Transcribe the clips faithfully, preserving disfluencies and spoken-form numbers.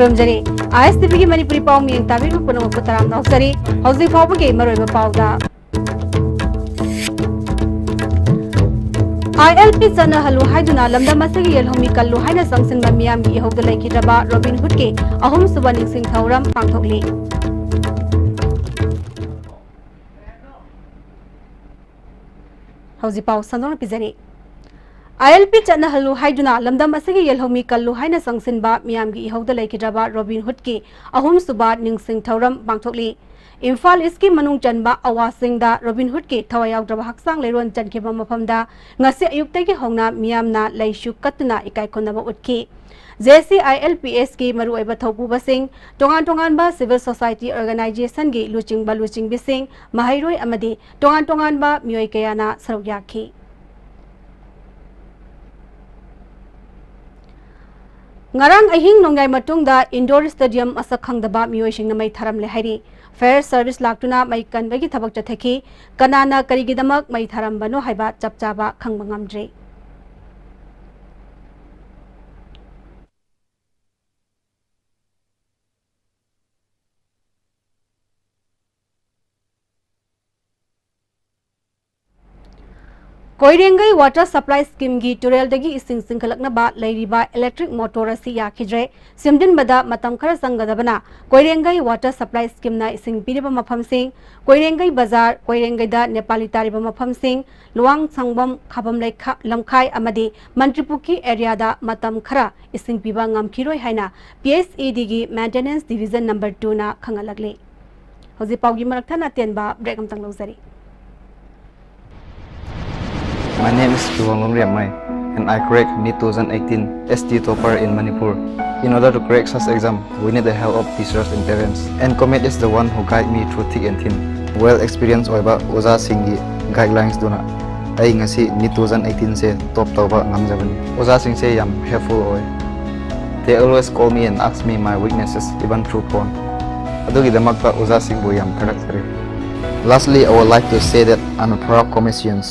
ꯈꯨꯔꯨꯝꯖꯔꯤ꯫ ꯑꯥꯏ ꯑꯦꯁ T ꯚꯤꯒꯤ ꯃꯅꯤꯄꯨꯔꯤ ꯄꯥꯎ ꯃꯤꯌꯦꯡ ꯇꯥꯕꯤꯔꯤꯕ ꯄꯨꯝꯅꯃꯛꯄꯨ ꯇꯔꯥꯝꯅ ꯑꯣꯛꯆꯔꯤ꯫ ꯍꯧꯖꯤꯛ ꯐꯥꯎꯕꯒꯤ ꯃꯔꯨꯑꯣꯏꯕ ꯄꯥꯎꯗ, ꯑꯥꯏ ꯑꯦꯜ ꯄꯤ ꯆꯠꯅꯍꯜꯂꯨ ꯍꯥꯏꯗꯨꯅ ꯂꯝꯗꯝ ꯑꯁꯤꯒꯤ ꯌꯦꯜꯍꯧꯃꯤ ꯀꯜꯂꯨ ꯍꯥꯏꯅ ꯆꯪꯁꯤꯟꯕ ꯃꯤꯌꯥꯝꯒꯤ ꯏꯍꯧꯗ ꯂꯩꯈꯤꯗ꯭ꯔꯕ ꯔꯣꯕꯤꯟ ꯍꯨꯗꯀꯤ ꯑꯍꯨꯝꯁꯨꯕ ꯅꯤꯡꯁꯤꯡ ꯊꯧꯔꯝ ꯄꯥꯡꯊꯣꯛꯂꯤ꯫ ꯍꯧꯖꯤꯛ ꯄꯥꯎ ꯁꯟꯗꯣꯛꯅ ꯄꯤꯖꯔꯤ꯫ ꯑꯥꯏ ꯑꯦꯜ ꯄꯤ ꯆꯠꯅꯍꯜꯂꯨ ꯍꯥꯏꯗꯨꯅ ꯂꯝꯗꯝ ꯑꯁꯤꯒꯤ ꯌꯦꯜꯍꯧꯃꯤ ꯀꯜꯂꯨ ꯍꯥꯏꯅ ꯆꯪꯁꯤꯟꯕ ꯃꯤꯌꯥꯝꯒꯤ ꯏꯍꯧꯗ ꯂꯩꯈꯤꯗ꯭ꯔꯕ ꯔꯣꯕꯤꯟ ꯍꯨꯗꯀꯤ ꯑꯍꯨꯝꯁꯨꯕ ꯅꯤꯡꯁꯤꯡ ꯊꯧꯔꯝ ꯄꯥꯡꯊꯣꯛꯂꯤ꯫ ꯏꯝꯐꯥꯜ ꯏꯁꯀꯤ ꯃꯅꯨꯡ ꯆꯟꯕ ꯑꯋꯥꯁꯤꯡꯗ ꯔꯣꯕꯤꯟ ꯍꯨꯗꯀꯤ ꯊꯋꯥꯏ ꯌꯥꯎꯗ꯭ꯔꯕ ꯍꯛꯆꯥꯡ ꯂꯩꯔꯣꯟ ꯆꯟꯈꯤꯕ ꯃꯐꯝꯗ ꯉꯁꯤ ꯑꯌꯨꯛꯇꯒꯤ ꯍꯧꯅ ꯃꯤꯌꯥꯝꯅ ꯂꯩꯁꯨ ꯀꯠꯇꯨꯅ ꯏꯀꯥꯏ ꯈꯨꯝꯅꯕ ꯎꯠꯈꯤ꯫ J C I L P ꯑꯦꯁꯀꯤ ꯃꯔꯨꯑꯣꯏꯕ ꯊꯧꯄꯨꯕꯁꯤꯡ, ꯇꯣꯉꯥꯟ ꯇꯣꯉꯥꯟꯕ civil society organizationꯒꯤ ꯂꯨꯆꯤꯡꯕ ꯂꯨꯆꯤꯡꯕꯤꯁꯤꯡ, ꯃꯍꯩꯔꯣꯏ ꯑꯃꯗꯤ ꯇꯣꯉꯥꯟ ꯇꯣꯉꯥꯟꯕ ꯃꯤꯑꯣꯏ ꯀꯌꯥꯅ ꯁꯔꯨꯛ ꯌꯥꯈꯤ꯫ ꯉꯔꯥꯡ ꯑꯍꯤꯡ ꯅꯣꯡꯌꯥꯏ ꯃꯇꯨꯡꯗ indoor stadium ꯃꯁꯛ ꯈꯪꯗꯕ ꯃꯤꯑꯣꯏꯁꯤꯡꯅ ꯃꯩ ꯊꯥꯔꯝꯂꯦ ꯍꯥꯏꯔꯤ꯫ Fire service ꯂꯥꯛꯇꯨꯅ ꯃꯩ ꯀꯟꯕꯒꯤ ꯊꯕꯛ ꯆꯠꯊꯈꯤ꯫ ꯀꯅꯥꯅ ꯀꯔꯤꯒꯤꯗꯃꯛ ꯃꯩ ꯊꯥꯔꯝꯕꯅꯣ ꯍꯥꯏꯕ ꯆꯞ ꯆꯥꯕ ꯈꯪꯕ ꯉꯝꯗ꯭ꯔꯤ꯫ ꯀꯣꯏꯔꯦꯡꯒꯩ water supply schemeꯒꯤ ꯇꯨꯔꯦꯜꯗꯒꯤ ꯏꯁꯤꯡ ꯆꯤꯡꯈꯠꯂꯛꯅꯕ ꯂꯩꯔꯤꯕ electric motor ꯑꯁꯤ ꯌꯥꯈꯤꯗ꯭ꯔꯦ꯫ ꯁꯦꯝꯖꯤꯟꯕꯗ ꯃꯇꯝ ꯈꯔ ꯆꯪꯒꯗꯕꯅ ꯀꯣꯏꯔꯦꯡꯒꯩ water supply schemeꯅ ꯏꯁꯤꯡ ꯄꯤꯔꯤꯕ ꯃꯐꯝꯁꯤꯡ, ꯀꯣꯏꯔꯦꯡꯒꯩ ꯕꯖꯥꯔ, ꯀꯣꯏꯔꯦꯡꯒꯩꯗ ꯅꯦꯄꯥꯂꯤ ꯇꯥꯔꯤꯕ ꯃꯐꯝꯁꯤꯡ, ꯂꯨꯋꯥꯡꯁꯪꯕꯝ, ꯈꯥꯕꯝ ꯂꯩꯈꯥ-, ꯂꯝꯈꯥꯏ ꯑꯃꯗꯤ ꯃꯟꯇ꯭ꯔꯤꯄꯨꯈ꯭ꯔꯤ areaꯗ ꯃꯇꯝ ꯈꯔ ꯏꯁꯤꯡ ꯄꯤꯕ ꯉꯝꯈꯤꯔꯣꯏ ꯍꯥꯏꯅ P H E Dꯒꯤ Maintenance Division number twoꯅ ꯈꯪꯍꯜꯂꯛꯂꯤ꯫ ꯍꯧꯖꯤꯛ ꯄꯥꯎꯒꯤ ꯃꯔꯛ ꯊꯠꯅ ꯑꯇꯦꯟꯕ break ꯑꯃꯇꯪ ꯂꯧꯖꯔꯤ꯫ My name is Chuwang Lungriam Mai, and I cracked NEET two thousand eighteen S T topper in Manipur. In order to crack such exam, we need the help of teachers and parents. And Comet is the one who guide me through thick and thin. Well experienced ꯑꯣꯏꯕ ꯑꯣꯖꯥꯁꯤꯡꯒꯤ guidelines ꯗꯨꯅ ꯑꯩ ꯉꯁꯤ NEET two thousand eighteen ꯁꯦ top ꯇꯧꯕ ꯉꯝꯖꯕꯅꯤ꯫ ꯑꯣꯖꯥꯁꯤꯡꯁꯦ ꯌꯥꯝ helpful ꯑꯣꯏ꯫ They always call me and ask me my weaknesses, even through phone. ꯑꯗꯨꯒꯤꯗꯃꯛꯇ ꯑꯣꯖꯥꯁꯤꯡꯕꯨ ꯌꯥꯝ ꯊꯥꯒꯠꯆꯔꯤ꯫ Lastly, I would like to say that I'm a proud Cometian.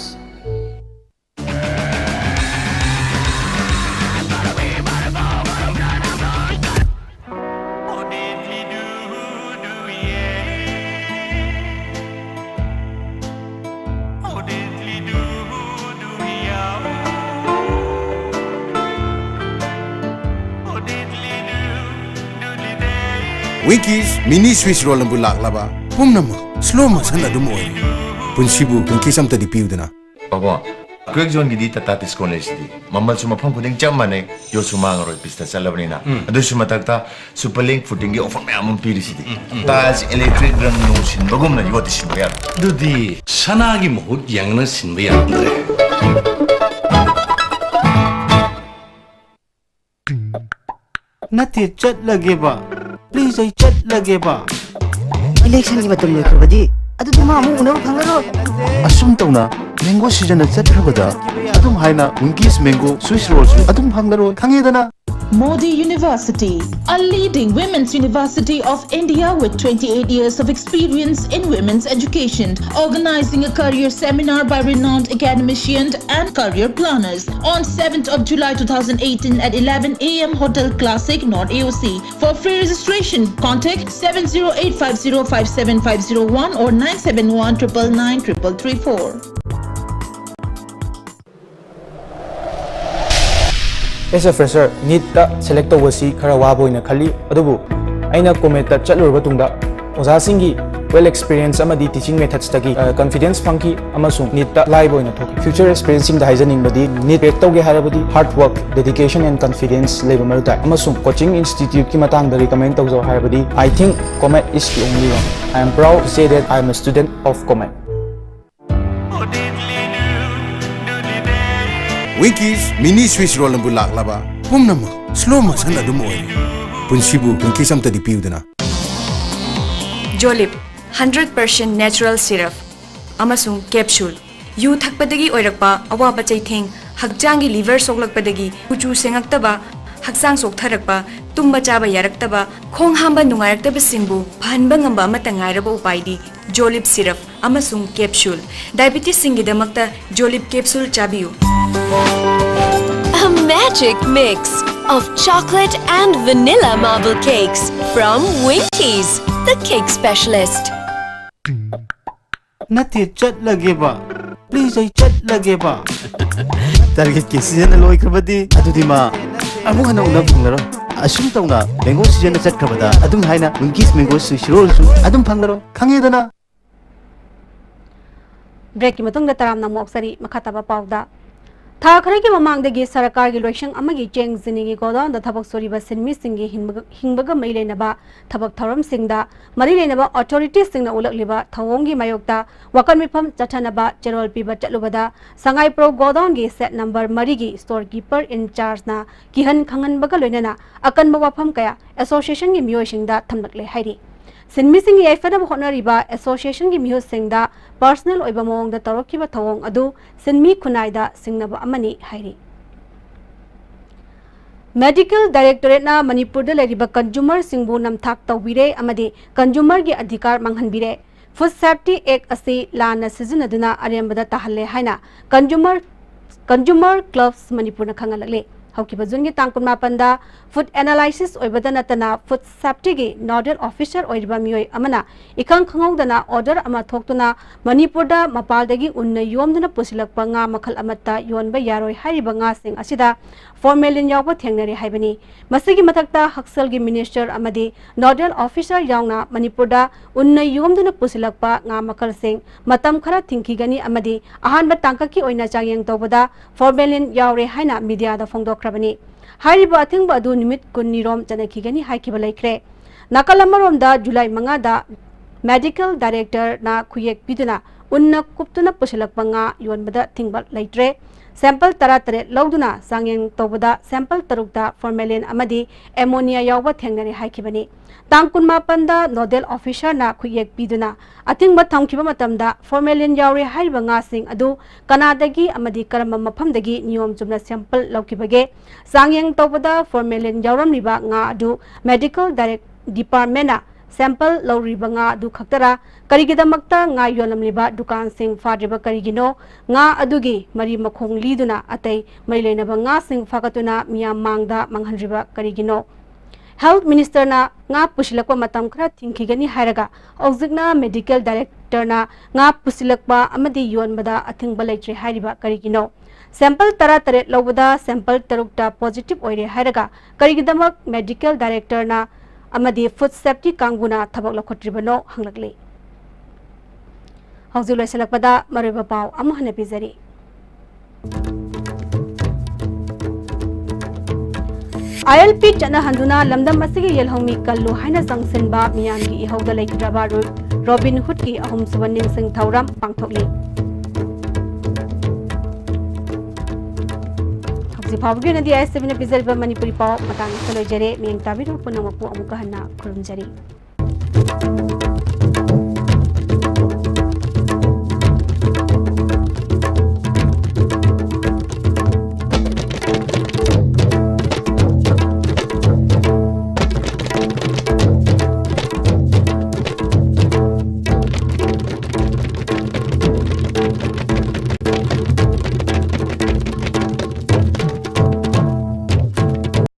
Winkies mini Swiss roll ꯑꯃꯕꯨ ꯂꯥꯛꯂꯕ ꯄꯨꯝꯅꯃꯛ slow motion ꯑꯗꯨꯝ ꯑꯣꯏꯔꯦ꯫ ꯄꯨꯟꯁꯤꯕꯨ Winkies ꯑꯝꯇꯗꯤ ꯄꯤꯌꯨꯗꯅ꯫ ꯄꯥꯕꯣ, ꯀ꯭ꯋꯦꯛ ꯖꯣꯟꯒꯤꯗꯤ ꯇꯥꯇꯥ ꯇꯤꯁꯀꯣꯟ ꯂꯩꯁꯤꯗꯤ꯫ ꯃꯃꯜꯁꯨ ꯃꯐꯝ ꯈꯨꯗꯤꯡ ꯆꯞ ꯃꯥꯟꯅꯩ, ꯌꯣꯠꯁꯨ ꯃꯥꯡꯉꯔꯣꯏ ꯄꯤꯁꯇ ꯆꯠꯂꯕꯅꯤꯅ꯫ ꯑꯗꯨꯁꯨ ꯃꯊꯛꯇ ꯁꯨꯄꯔ ꯂꯤꯡ ꯐꯨꯇꯤꯡꯒꯤ ꯑꯣꯐꯔ ꯃꯌꯥꯝ ꯑꯃ ꯄꯤꯔꯤꯁꯤꯗꯤ꯫ ꯇꯥꯏꯜꯁ ꯏꯂꯦꯛꯇ꯭ꯔꯤꯛ ꯔꯪ ꯅꯨꯡ ꯁꯤꯟꯕꯒꯨꯝꯅ ꯌꯣꯠꯇꯤ ꯁꯤꯟꯕ ꯌꯥꯔꯣꯏ꯫ ꯑꯗꯨꯗꯤ ꯁꯅꯥꯒꯤ ꯃꯍꯨꯠ ꯌꯦꯡꯅ ꯁꯤꯟꯕ ꯌꯥꯔꯝꯗ꯭ꯔꯦ꯫ ꯅꯠꯇꯦ, ꯆꯠꯂꯒꯦꯕ꯫ Please, ꯑꯩ ꯆꯠꯂꯒꯦꯕ꯫ ꯏꯂꯦꯛꯁꯟꯒꯤ ꯃꯇꯝ ꯂꯣꯏꯈ꯭ꯔꯕꯗꯤ ꯑꯗꯨꯗꯤ ꯃꯥ ꯑꯃꯨꯛ ꯎꯅꯕ ꯐꯪꯉꯔꯣꯏ꯫ ꯑꯁꯨꯝ ꯇꯧꯅ ꯃꯦꯡꯒꯣ ꯁꯤꯖꯟꯅ ꯆꯠꯈ꯭ꯔꯕꯗ ꯑꯗꯨꯝ ꯍꯥꯏꯅ ꯋꯤꯡꯀꯤꯁ ꯃꯦꯡꯒꯣ ꯁ꯭ꯋꯤꯁ ꯔꯣꯜꯁꯨ ꯑꯗꯨꯝ ꯐꯪꯂꯔꯣꯏ, ꯈꯪꯉꯦꯗꯅ? Modi University, a leading women's university of India with twenty-eight years of experience in women's education, organizing a career seminar by renowned academicians and career planners on seventh of July two thousand eighteen at eleven a m Hotel Classic, North A O C. For free registration, contact seven zero eight five zero five seven five zero one or nine seven one triple nine triple three four. As a fresher, ꯅꯤꯠꯇ select ꯇꯧꯕꯁꯤ ꯈꯔ ꯋꯥꯕ ꯑꯣꯏꯅ ꯈꯜꯂꯤ, ꯑꯗꯨꯕꯨ ꯑꯩꯅ ꯀꯣꯃꯦꯠꯇ ꯆꯠꯂꯨꯔꯕ ꯇꯨꯡꯗ ꯑꯣꯖꯥꯁꯤꯡꯒꯤ well experience ꯑꯃꯗꯤ teaching methodsꯇꯒꯤ confidence ꯐꯪꯈꯤ ꯑꯃꯁꯨꯡ ꯅꯤꯠꯇ ꯂꯥꯏꯕ ꯑꯣꯏꯅ ꯊꯣꯛꯈꯤ꯫ Future aspirantꯁꯤꯡꯗ ꯍꯥꯏꯖꯅꯤꯡꯕꯗꯤ, ꯅꯤꯠ crack ꯇꯧꯒꯦ ꯍꯥꯏꯔꯕꯗꯤ hard work, dedication and confidence ꯂꯩꯕ ꯃꯊꯧ ꯇꯥꯏ, ꯑꯃꯁꯨꯡ coaching instituteꯀꯤ ꯃꯇꯥꯡꯗ recommend ꯇꯧꯖꯧ ꯍꯥꯏꯔꯕꯗꯤ, I think Comet is the only one. I am proud to say that I am a student of Comet. Winkies mini Swiss roll ꯑꯃꯕꯨ ꯂꯥꯛꯂꯕ ꯄꯨꯝꯅꯃꯛ slow motion ꯑꯗꯨꯝ ꯑꯣꯏꯔꯦ꯫ ꯄꯨꯟꯁꯤꯕꯨ Winkies ꯑꯝꯇꯗꯤ ꯄꯤꯌꯨꯗꯅ꯫ ꯖꯣꯂꯤꯞ, hundred percent natural syrup ꯑꯃꯁꯨꯡ capsule꯫ U ꯊꯛꯄꯗꯒꯤ ꯑꯣꯏꯔꯛꯄ ꯑꯋꯥꯕ ꯆꯩꯊꯦꯡ, ꯍꯛꯆꯥꯡꯒꯤ liver ꯁꯣꯛꯂꯛꯄꯗꯒꯤ ꯀꯨꯆꯨ ꯁꯦꯡꯉꯛꯇꯕ, ꯍꯛꯆꯥꯡ ꯆꯣꯛꯊꯔꯛꯄ, ꯇꯨꯝꯕ ꯆꯥꯕ ꯌꯥꯔꯛꯇꯕ, ꯈꯣꯡ ꯍꯥꯝꯕ ꯅꯨꯡꯉꯥꯏꯔꯛꯇꯕꯁꯤꯡꯕꯨ ꯐꯍꯟꯕ ꯉꯝꯕ ꯑꯃꯠꯇ ꯉꯥꯏꯔꯕ ꯎꯄꯥꯏꯗꯤ ꯖꯣꯂꯤꯞ syrup ꯑꯃꯁꯨꯡ capsule꯫ Diabetesꯁꯤꯡꯒꯤꯗꯃꯛꯇ ꯖꯣꯂꯤꯞ capsule ꯆꯥꯕꯤꯌꯨ꯫ A magic mix of chocolate and vanilla marble cakes from Winkies, the cake specialist. ꯅꯠꯇꯦ, ꯆꯠꯂꯒꯦꯕ꯫ Please, ꯑꯩ ꯆꯠꯂꯒꯦꯕ꯫ Targetꯀꯤ ꯁꯤꯖꯟꯅ ꯂꯣꯏꯈ꯭ꯔꯕꯗꯤ ꯑꯗꯨꯗꯤ ꯃꯥ ꯑꯃꯨꯛ ꯍꯟꯅ ꯎꯅꯕ ꯐꯪꯂꯔꯣꯏ꯫ ꯑꯁꯨꯝ ꯇꯧꯅ ꯃꯦꯡꯒꯣ ꯁꯤꯖꯟꯅ ꯆꯠꯈ꯭ꯔꯕꯗ ꯑꯗꯨꯝ ꯍꯥꯏꯅ ꯋꯤꯡꯀꯤꯁ ꯃꯦꯡꯒꯣ ꯁꯤꯔꯣꯜꯁꯨ ꯑꯗꯨꯝ ꯐꯪꯂꯔꯣꯏ, ꯈꯪꯉꯦꯗꯅ꯫ ꯕ꯭ꯔꯦꯛꯀꯤ ꯃꯇꯨꯡꯗ ꯇꯔꯥꯝꯅ ꯑꯃꯨꯛ ꯑꯣꯛꯆꯔꯤ꯫ ꯃꯈꯥ ꯇꯥꯕ ꯄꯥꯎꯗ, ꯊꯥ ꯈꯔꯒꯤ ꯃꯃꯥꯡꯗꯒꯤ ꯁꯔꯀꯥꯔꯒꯤ ꯂꯣꯏꯁꯪ ꯑꯃꯒꯤ ꯆꯦꯡ ꯆꯤꯅꯤꯒꯤ ꯒꯣꯗꯥꯎꯟꯗ ꯊꯕꯛ ꯁꯨꯔꯤꯕ ꯁꯤꯟꯃꯤꯁꯤꯡꯒꯤ ꯍꯤꯡꯕꯒ ꯍꯤꯡꯕꯒ ꯃꯔꯤ ꯂꯩꯅꯕ ꯊꯕꯛ ꯊꯧꯔꯝꯁꯤꯡꯗ ꯃꯔꯤ ꯂꯩꯅꯕ ꯑꯣꯊꯣꯔꯤꯇꯤꯁꯁꯤꯡꯅ ꯎꯠꯂꯛꯂꯤꯕ ꯊꯧꯑꯣꯡꯒꯤ ꯃꯥꯌꯣꯛꯇ ꯋꯥꯀꯠ ꯃꯤꯐꯝ ꯆꯠꯊꯅꯕ ꯆꯦꯔꯣꯜ ꯄꯤꯕ ꯆꯠꯂꯨꯕꯗ ꯁꯉꯥꯏꯄ꯭ꯔꯧ ꯒꯣꯗꯥꯎꯟꯒꯤ ꯁꯦꯠ ꯅꯝꯕꯔ ꯃꯔꯤꯒꯤ ꯁ꯭ꯇꯣꯔ ꯀꯤꯄꯔ ꯏꯟꯆꯥꯔꯖꯅ ꯀꯤꯍꯟ ꯈꯪꯍꯟꯕꯒ ꯂꯣꯏꯅꯅ ꯑꯀꯟꯕ ꯋꯥꯐꯝ ꯀꯌꯥ ꯑꯦꯁꯣꯁꯤꯌꯦꯁꯟꯒꯤ ꯃꯤꯑꯣꯏꯁꯤꯡꯗ ꯊꯝꯂꯛꯂꯦ ꯍꯥꯏꯔꯤ꯫ ꯁꯤꯟꯃꯤꯁꯤꯡꯒꯤ ꯌꯥꯏꯐꯅꯕ ꯍꯣꯠꯅꯔꯤꯕ ꯑꯦꯁꯣꯁꯤꯌꯦꯁꯟꯒꯤ ꯃꯤꯍꯨꯠꯁꯤꯡꯗ ꯄꯔꯁꯅꯦꯜ ꯑꯣꯏꯕ ꯃꯑꯣꯡꯗ ꯇꯧꯔꯛꯈꯤꯕ ꯊꯧꯑꯣꯡ ꯑꯗꯨ ꯁꯤꯟꯃꯤ ꯈꯨꯟꯅꯥꯏꯗ ꯁꯤꯡꯅꯕ ꯑꯃꯅꯤ ꯍꯥꯏꯔꯤ꯫ ꯃꯦꯗꯤꯀꯦꯜ ꯗꯥꯏꯔꯦꯛꯇꯣꯔꯦꯠꯅ ꯃꯅꯤꯄꯨꯔꯗ ꯂꯩꯔꯤꯕ ꯀꯟꯖꯨꯃꯔꯁꯤꯡꯕꯨ ꯅꯝꯊꯥꯛ ꯇꯧꯕꯤꯔꯦ ꯑꯃꯗꯤ ꯀꯟꯖꯨꯃꯔꯒꯤ ꯑꯙꯤꯀꯥꯔ ꯃꯥꯡꯍꯟꯕꯤꯔꯦ꯫ ꯐꯨꯗ ꯁꯦꯐꯇꯤ ꯑꯦꯛ ꯑꯁꯤ ꯂꯥꯟꯅ ꯁꯤꯖꯤꯟꯅꯗꯨꯅ ꯑꯔꯦꯝꯕꯗ ꯇꯥꯍꯜꯂꯦ ꯍꯥꯏꯅ ꯀꯟꯖꯨꯃꯔ ꯀꯟꯖꯨꯃꯔ ꯀ꯭ꯂꯕꯁ ꯃꯅꯤꯄꯨꯔꯅ ꯈꯪꯍꯜꯂꯛꯂꯤ꯫ ꯍꯧꯈꯤꯕ ꯖꯨꯟꯒꯤ ꯇꯥꯡ ꯀꯨꯟꯃꯥꯄꯟꯗ ꯐꯨꯗ ꯑꯦꯅꯥꯂꯥꯏꯁꯤꯁ ꯑꯣꯏꯕꯗ ꯅꯠꯇꯅ ꯐꯨꯗ ꯁꯦꯐꯇꯤꯒꯤ ꯅꯣꯗꯦꯜ ꯑꯣꯐꯤꯁꯔ ꯑꯣꯏꯔꯤꯕ ꯃꯤꯑꯣꯏ ꯑꯃꯅ ꯏꯈꯪ ꯈꯪꯍꯧꯗꯅ ꯑꯣꯔꯗꯔ ꯑꯃ ꯊꯣꯛꯇꯨꯅ ꯃꯅꯤꯄꯨꯔꯗ ꯃꯄꯥꯜꯗꯒꯤ ꯎꯟꯅ ꯌꯣꯝꯗꯨꯅ ꯄꯨꯁꯤꯜꯂꯛꯄ ꯉꯥ ꯃꯈꯜ ꯑꯃꯠꯇ ꯌꯣꯟꯕ ꯌꯥꯔꯣꯏ ꯍꯥꯏꯔꯤꯕ ꯉꯥꯁꯤꯡ ꯑꯁꯤꯗ ꯐꯣꯔꯃꯦꯂꯤꯟ ꯌꯥꯎꯕ ꯊꯦꯡꯅꯔꯦ ꯍꯥꯏꯕꯅꯤ꯫ ꯃꯁꯤꯒꯤ ꯃꯊꯛꯇ ꯍꯛꯁꯦꯜꯒꯤ ꯃꯤꯅꯤꯁꯇꯔ ꯑꯃꯗꯤ ꯅꯣꯗꯦꯜ ꯑꯣꯐꯤꯁꯔ ꯌꯥꯎꯅ ꯃꯅꯤꯄꯨꯔꯗ ꯎꯟꯅ ꯌꯣꯝꯗꯨꯅ ꯄꯨꯁꯤꯜꯂꯛꯄ ꯉꯥ ꯃꯈꯜꯁꯤꯡ ꯃꯇꯝ ꯈꯔ ꯊꯤꯡꯈꯤꯒꯅꯤ ꯑꯃꯗꯤ ꯑꯍꯥꯟꯕ ꯇꯥꯡꯀꯛꯀꯤ ꯑꯣꯏꯅ ꯆꯥꯡꯌꯦꯡ ꯇꯧꯕꯗ ꯐꯣꯔꯃꯦꯂꯤꯟ ꯌꯥꯎꯔꯦ ꯍꯥꯏꯅ ꯃꯤꯗꯤꯌꯥꯗ ꯐꯣꯡꯗꯣꯛꯈ꯭ꯔꯕꯅꯤ꯫ ꯍꯥꯏꯔꯤꯕ ꯑꯊꯤꯡꯕ ꯑꯗꯨ ꯅꯨꯃꯤꯠ ꯀꯨꯟꯅꯤꯔꯣꯝ ꯆꯠꯅꯈꯤꯒꯅꯤ ꯍꯥꯏꯈꯤꯕ ꯂꯩꯈ꯭ꯔꯦ꯫ ꯅꯥꯀꯜ ꯑꯃꯔꯣꯝꯗ ꯖꯨꯂꯥꯏ ꯃꯉꯥꯗ ꯃꯦꯗꯤꯀꯦꯜ ꯗꯥꯏꯔꯦꯛꯇꯔꯅ ꯈꯨꯌꯦꯛ ꯄꯤꯗꯨꯅ ꯎꯟꯅ ꯀꯨꯞꯇꯨꯅ ꯄꯨꯁꯤꯜꯂꯛꯄ ꯉꯥ ꯌꯣꯟꯕꯗ ꯊꯤꯡꯕ ꯂꯩꯇ꯭ꯔꯦ꯫ ꯁꯦꯝꯄꯜ ꯇꯔꯥꯇꯔꯦꯠ ꯂꯧꯗꯨꯅ ꯆꯥꯡꯌꯦꯡ ꯇꯧꯕꯗ ꯁꯦꯝꯄꯜ ꯇꯔꯨꯛꯇ ꯐꯣꯔꯃꯦꯂꯤꯟ ꯑꯃꯗꯤ ꯑꯦꯃꯣꯅꯤꯌꯥ ꯌꯥꯎꯕ ꯊꯦꯡꯅꯔꯦ ꯍꯥꯏꯈꯤꯕꯅꯤ꯫ ꯇꯥꯡ ꯀꯨꯟꯃꯥꯄꯟꯗ ꯅꯣꯗꯦꯜ ꯑꯣꯐꯤꯁꯔꯅ ꯈꯨꯌꯦꯛ ꯄꯤꯗꯨꯅ ꯑꯊꯤꯡꯕ ꯊꯝꯈꯤꯕ ꯃꯇꯝꯗ ꯐꯣꯔꯃꯦꯂꯤꯟ ꯌꯥꯎꯔꯦ ꯍꯥꯏꯔꯤꯕ ꯉꯥꯁꯤꯡ ꯑꯗꯨ ꯀꯅꯥꯗꯒꯤ ꯑꯃꯗꯤ ꯀꯔꯝꯕ ꯃꯐꯝꯗꯒꯤ ꯅꯤꯌꯣꯝ ꯆꯨꯝꯅ ꯁꯦꯝꯄꯜ ꯂꯧꯈꯤꯕꯒꯦ? ꯆꯥꯡꯌꯦꯡ ꯇꯧꯕꯗ ꯐꯣꯔꯃꯦꯂꯤꯟ ꯌꯥꯎꯔꯝꯂꯤꯕ ꯉꯥ ꯑꯗꯨ ꯃꯦꯗꯤꯀꯦꯜ ꯗꯥꯏꯔꯦꯛ ꯗꯤꯄꯥꯔꯠꯃꯦꯟꯅ ꯁꯦꯝꯄꯜ ꯂꯧꯔꯤꯕ ꯉꯥ ꯑꯗꯨ ꯈꯛꯇꯔꯥ? ꯀꯔꯤꯒꯤꯗꯃꯛꯇ ꯉꯥ ꯌꯣꯜꯂꯝꯂꯤꯕ ꯗꯨꯀꯥꯟꯁꯤꯡ ꯐꯥꯗ꯭ꯔꯤꯕ ꯀꯔꯤꯒꯤꯅꯣ? ꯉꯥ ꯑꯗꯨꯒꯤ ꯃꯔꯤ ꯃꯈꯣꯡ ꯂꯤꯗꯨꯅ ꯑꯇꯩ ꯃꯔꯤ ꯂꯩꯅꯕ ꯉꯥꯁꯤꯡ ꯐꯥꯒꯠꯇꯨꯅ ꯃꯤꯌꯥꯝ ꯃꯥꯡꯗ ꯃꯥꯡꯍꯟꯗ꯭ꯔꯤꯕ ꯀꯔꯤꯒꯤꯅꯣ? ꯍꯦꯜꯊ ꯃꯤꯅꯤꯁꯇꯔꯅ ꯉꯥ ꯄꯨꯁꯤꯜꯂꯛꯄ ꯃꯇꯝ ꯈꯔ ꯊꯤꯡꯈꯤꯒꯅꯤ ꯍꯥꯏꯔꯒ ꯍꯧꯖꯤꯛꯅ ꯃꯦꯗꯤꯀꯦꯜ ꯗꯥꯏꯔꯦꯛꯇꯔꯅ ꯉꯥ ꯄꯨꯁꯤꯜꯂꯛꯄ ꯑꯃꯗꯤ ꯌꯣꯟꯕꯗ ꯑꯊꯤꯡꯕ ꯂꯩꯇ꯭ꯔꯦ ꯍꯥꯏꯔꯤꯕ ꯀꯔꯤꯒꯤꯅꯣ? ꯁꯦꯝꯄꯜ ꯇꯔꯥꯇꯔꯦꯠ ꯂꯧꯕꯗ ꯁꯦꯝꯄꯜ ꯇꯔꯨꯛꯇ ꯄꯣꯖꯤꯇꯤꯚ ꯑꯣꯏꯔꯦ ꯍꯥꯏꯔꯒ ꯀꯔꯤꯒꯤꯗꯃꯛ ꯃꯦꯗꯤꯀꯦꯜ ꯗꯥꯏꯔꯦꯛꯇꯔꯅ ꯑꯃꯗꯤ ꯐꯨꯗ ꯁꯦꯐꯇꯤ ꯀꯥꯡꯕꯨꯅ ꯊꯕꯛ ꯂꯧꯈꯠꯇ꯭ꯔꯤꯕꯅꯣ ꯍꯪꯂꯛꯂꯤ꯫ ꯍꯧꯖꯤꯛ ꯂꯣꯏꯁꯤꯜꯂꯛꯄꯗ ꯃꯔꯨꯑꯣꯏꯕ ꯄꯥꯎ ꯑꯃꯨꯛ ꯍꯟꯅ ꯄꯤꯖꯔꯤ꯫ ꯑꯥꯏ ꯑꯦꯜ ꯄꯤ ꯆꯠꯅꯍꯟꯗꯨꯅ ꯂꯝꯗꯝ ꯑꯁꯤꯒꯤ ꯌꯦꯜꯍꯧꯃꯤ ꯀꯜꯂꯨ ꯍꯥꯏꯅ ꯆꯪꯁꯤꯟꯕ ꯃꯤꯌꯥꯝꯒꯤ ꯏꯍꯧꯗ ꯂꯩꯈꯤꯗ꯭ꯔꯕ ꯔꯣ-, ꯔꯣꯕꯤꯟ ꯍꯨꯗꯀꯤ ꯑꯍꯨꯝꯁꯨꯕ ꯅꯤꯡꯁꯤꯡ ꯊꯧꯔꯝ ꯄꯥꯡꯊꯣꯛꯂꯤ꯫ ꯍꯧꯖꯤꯛ ꯐꯥꯎꯕꯒꯤ ꯑꯣꯏꯅꯗꯤ ꯑꯥꯏ ꯑꯦꯁ ꯇꯤ ꯚꯤꯅ ꯄꯤꯖꯔꯤꯕ ꯃꯅꯤꯄꯨꯔꯤ ꯄꯥꯎ ꯃꯇꯥꯡ ꯑꯁꯤꯗ ꯂꯣꯏꯖꯔꯦ꯫ ꯃꯤꯠꯌꯦꯡ ꯇꯥꯕꯤꯔꯤꯕ ꯄꯨꯝꯅꯃꯛꯄꯨ ꯑꯃꯨꯛꯀ ꯍꯟꯅ ꯈꯨꯔꯨꯝꯖꯔꯤ꯫